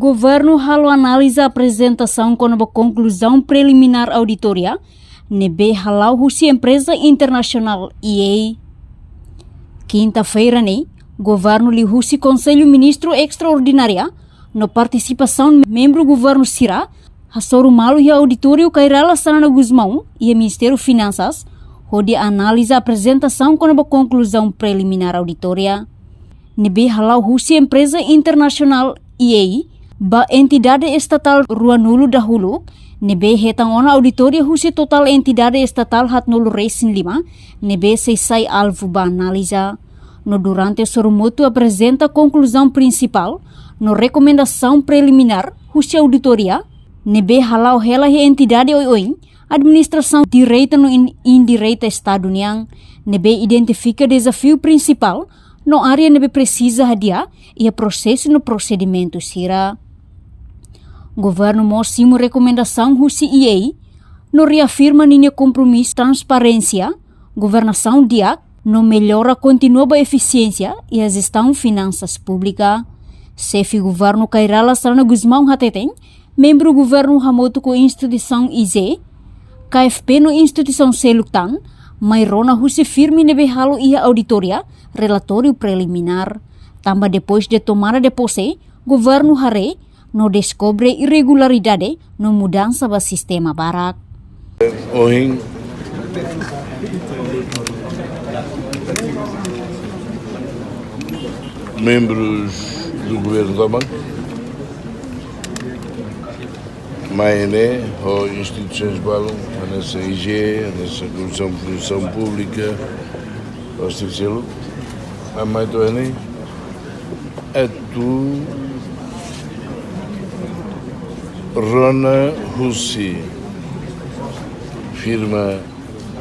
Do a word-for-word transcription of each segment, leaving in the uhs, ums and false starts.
Governu halo analiza aprezentasaun kona-ba konkluzaun preliminár auditoria ne'ebé hala'o husi empreza internasionál E A. Kinta-feira ne'e, Governu liuhusi Konsellu Ministru Estraordinária no partisipasaun membru governu sira hasoru malu iha auditóriu Kay Rala Xanana Gusmão iha Ministériu Finansas, hodi analiza aprezentasaun kona-ba konkluzaun preliminár auditoria ne'ebé hala'o husi empreza internasionál E A ba entidade estatál ruanulu dahuluk, ne'ebé hetan ona auditória husi totál entidade estatál haatnulu resin lima ne'ebé sei sai alvu ba analiza. No durante sorumutu aprezenta konkluzaun prinsipál no rekomendasaun preliminár husi auditória ne'ebé hala'o hela iha entidade oioin, administrasaun direta no in-, indireta Estadu nian, ne'ebé identifika dezafiu prinsipál no área ne'ebé presiza hadi'a iha prosesu no prosedimentu sira. Governu mós simu rekomendasaun husi E A no reafirma ninia kompromisu transparénsia, governasaun di'ak, no mellora kontinua ba efisiénsia iha jestaun finansas públika. Xefe Governu Kay Rala Xanana Gusmão hateten, membru governu hamutuk ho instituisaun I Z, K F P no instituisaun seluk tan, mai rona husi firme ne'ebé halo iha auditória relatóriu preliminár. Tanba depois de tomada de posse, governu haree no deskobre irregularidade no mudansa ba sistema barak. Ohin, membros do governo toman mai ne'e ho instituisoens balun, hanesan I G, hanesan Komisaun Funsaun Públika, ho instituisoens seluk, mai to'o ne'e atu rona husi firma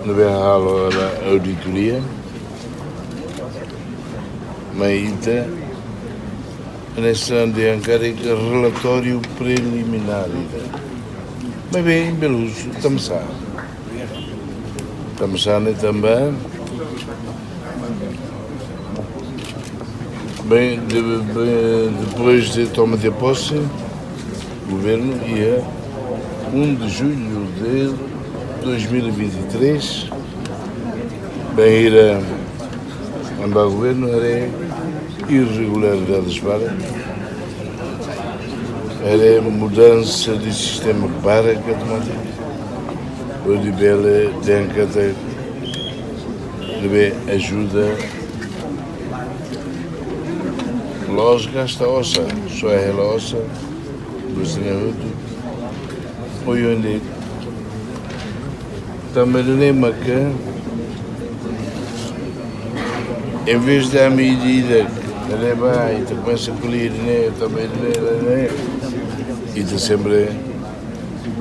ne'ebé halo ona auditoria, mai ita hanesan dehan karik relatóriu preliminár ida. Maibé, bele husu, tanbasá? Tanbasá ne'e tanba, bem, de-, bem, depois de toma de posse, governu iha um de julho de dois mil e vinte e três, bainhira ema ba governu haree irregularidades barak, haree mudansa de sistema barak, ka toma de, hodi bele dehan katak ne'ebé ajuda, la'ós gasta osan, só hela osan, buat sira hotu. Ohin de'it, tanba ne'e maka, em vez de ami ida-idak reba, ita komesa ko'alia ne'e, tanba ne'e, ne'e, ita sempre,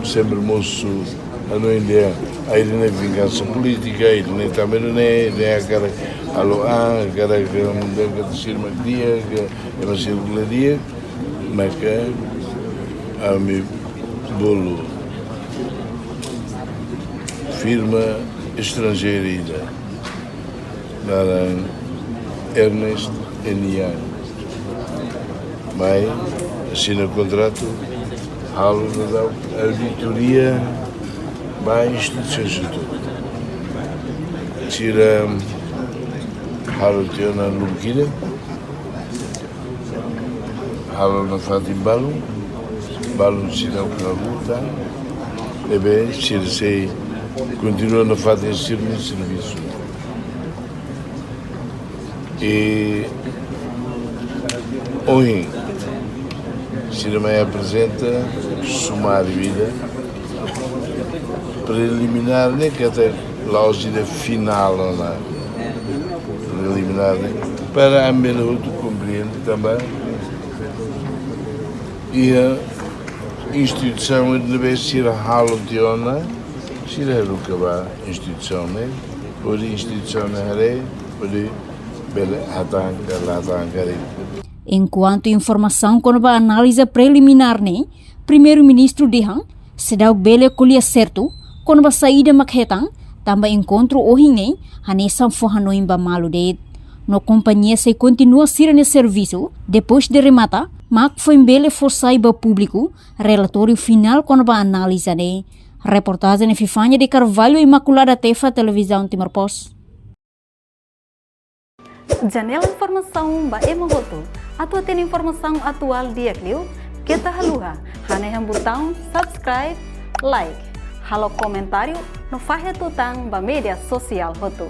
sempre mosu, anu ida, ai ne'e vingansa polítika, ai ne'e tanba ne'e, ne'e hakarak halo an, hakarak, hum, dehan katak sira mak di'ak, ema sira mak la di'ak, maka ami bolu firma estranjeira ida, naran Ernst and Young, mai asina kontratu, halo daudaun auditoria ba instituisoens hotu. Sira halo tiha ona lubuk ida, halo nafatin balun, balun sira ukra luta, ne'ebé sira sei kontinua nafatin sira-nia servisu. I ohin, sira mai aprezenta sumáriu ida, preliminár ne'e katak la'ós ida finál ona. Preliminár ne'e para ami bele hotu komprende tanba iha instituisaun ne'ebé sira halo tiha ona, sira haruka ba instituisaun ne'e, hodi instituisaun ne'e haree, hodi bele hatán ka la hatán karik. Enkuantu informasaun kona-ba analiza preliminár ne'e, Primeiru-Ministru dehan seidauk bele ko'alia sertu kona-ba saida mak hetan, tanba enkontru ohin ne'e hanesan fó hanoin ba malu de'it. No kompañia sei kontinua sira-nia servisu depois de remata mak foin bele fó sai ba públiku relatóriu finál kona-ba análize ne'e. Reportajen Epifania de Carvalho, Imaculada Tefa, Televizaun Timor Post. Janela informasaun ba ema hotu. Atu hatene informasaun atuál di'ak liu, keta haluha hanehan butaun subscribe, like, halo komentáriu no fahe tutan ba média sosiál hotu.